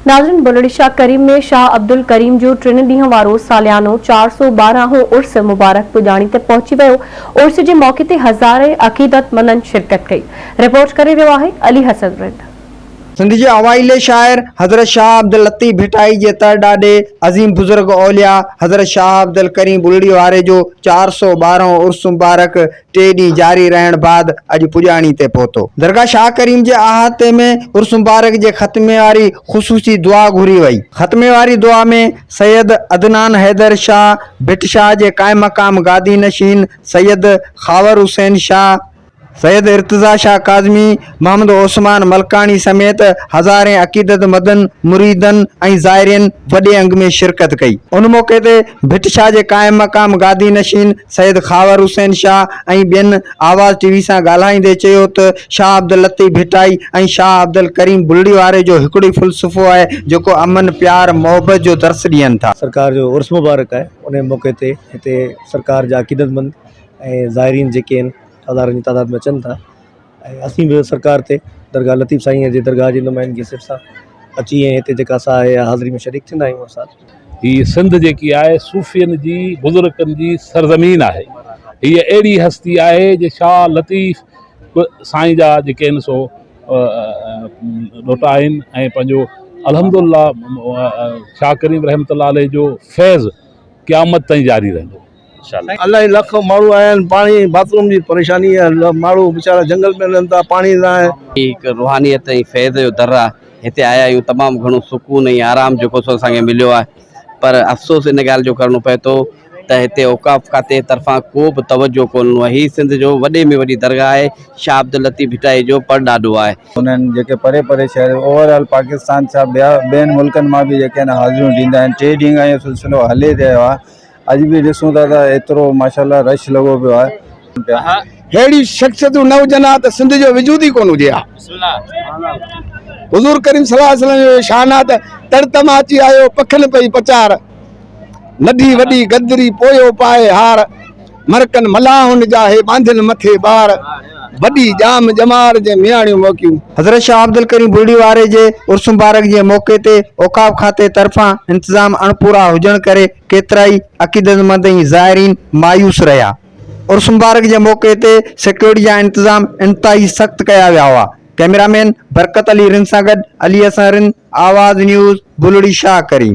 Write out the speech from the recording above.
ناظرين بلڙي شاهه ڪريم ۾ شاهه عبدالڪريم جو ٽن ڏينهن وارو ساليانو 412 هون عرس مبارڪ پڄاڻي تي پهچي ويو، عرس جي موقعي تي هزارين عقيدتمندن شرڪت ڪئي، رپورٽ ڪري رهيو آهي علي حسن رند. سنڌ جي اوائلي شاعر حضرت شاهه عبداللطيف ڀٽائي جي تڙ ڏاڏي عظيم بزرگ اولياء حضرت شاهه عبدالڪريم بلڙي واري جو 412 هون عرس مبارڪ ٽي ڏينهن جاري رهڻ بعد اڄ پڄاڻي تي پهتو. درگاهه شاهه ڪريم جي احاطي ۾ عرس مبارڪ جي ختمي واري خصوصي دعا گهري وئي. ختمي واري دعا ۾ سيد عدنان حيدر شاهه، ڀٽ شاهه جي قائم مقام گادي نشين سيد خاور حسين شاهه، سيد ارتضيٰ شاهه ڪاظمي، محمد عثمان ملڪاڻي سميت هزارين عقيدتمندن، مريدن ۽ زائرين وڏي انگ ۾ شرڪت ڪئي. ان موقعي تي ڀٽ شاهه جي قائم مقام گادي نشين سيد خاور حسين شاهه ۽ ٻين آواز ٽي وي سان ڳالهائيندي چيو ته شاهه عبداللطيف ڀٽائي ۽ شاهه عبدالڪريم بلڙي واري جو هڪڙو ئي فلسفو آهي جيڪو امن، پيار، محبت جو درس ڏين ٿا. سرڪار جو عرس مبارڪ آهي انهي موقعي تي هتي سرڪار جا عقيدتمند ۽ زائرين جيڪي آهن هزارن جي تعداد ۾ اچن ٿا ۽ اسين به سرڪار تي درگاهه لطيف سائينء جي درگاهه جي نمائندگي حيثيت سان اچي ۽ هتي جيڪا اسان آهي حاضري ۾ شريڪ ٿيندا آهيون هر سال. هي سنڌ جيڪي آهي صوفين جي بزرگن جي سرزمين آهي. هيء اهڙي هستي آهي جي شاهه لطيف سائين جا جيڪي آهن سو ڏوهٽا آهن ۽ پنهنجو الحمد لله شاهه ڪريم رحمة الله عليه جو فيض قيامت تائين جاري رهندو. الائي لک ماڻهو آيا آهن پاڻي باٿ روم جي پريشاني آهي ماڻهو ويچارا جنگل ۾ رهن ٿا پاڻي نه آهي. هي هڪ روحانيت ۽ فيض جو در آهي هتي آيا آهيون تمام گهڻو سڪون ۽ آرام جيڪو سو اسان کي مليو آهي پر افسوس ان ڳالهه جو ڪرڻو پئي ٿو ته هتي اوقاف کاتي طرفان ڪو به توجه ڪونه ڏنو آهي هي سنڌ جو وڏي ۾ وڏي درگاهه آهي شاهه عبداللطيف ڀٽائي جو پڙ ڏاڏو آهي. انهن جيڪي پري پري شهر اوور آل پاڪستان ڇا ٻيا ٻين ملڪن مان به جيڪي آهن حاضريون ڏيندا آهن ٽي ڏينهن کان اهو سلسلو هلي رهيو آهي اڄ به ڏسون ٿا ته ايترو ماشاءالله رش لڳو پيو آهي. ههڙيون شخصيتون نه هجن ها ته سنڌ جو وجود ئي ڪونه هجي ها. حضور ڪريم صلي الله عليه وسلم جو شان آ ته تڙ تمان اچي آيو پکن پئي پچار، ننڍي وڏي گدري پويو پائي هار، مرڪن ملاحن جا هي ٻانڌين مٿي ٻار، وڏي ڄام ڄمار جي مياڻيون موڪيون. حضرت شاهه عبدالڪريم بلڙي واري جي عرس مبارڪ جي موقعي تي اوقاف کاتي طرفان انتظام اڻپورا هجڻ ڪري ڪيترائي عقيدتمند ۽ زائرين مايوس رهيا. عرس مبارڪ جي موقعي تي سيڪيورٽي جا انتظام انتهائي سخت ڪيا ويا هئا. ڪئميرا مين برڪت علي رند سان گڏ علي حسن رند، آواز نيوز، بلڙي شاهه ڪريم.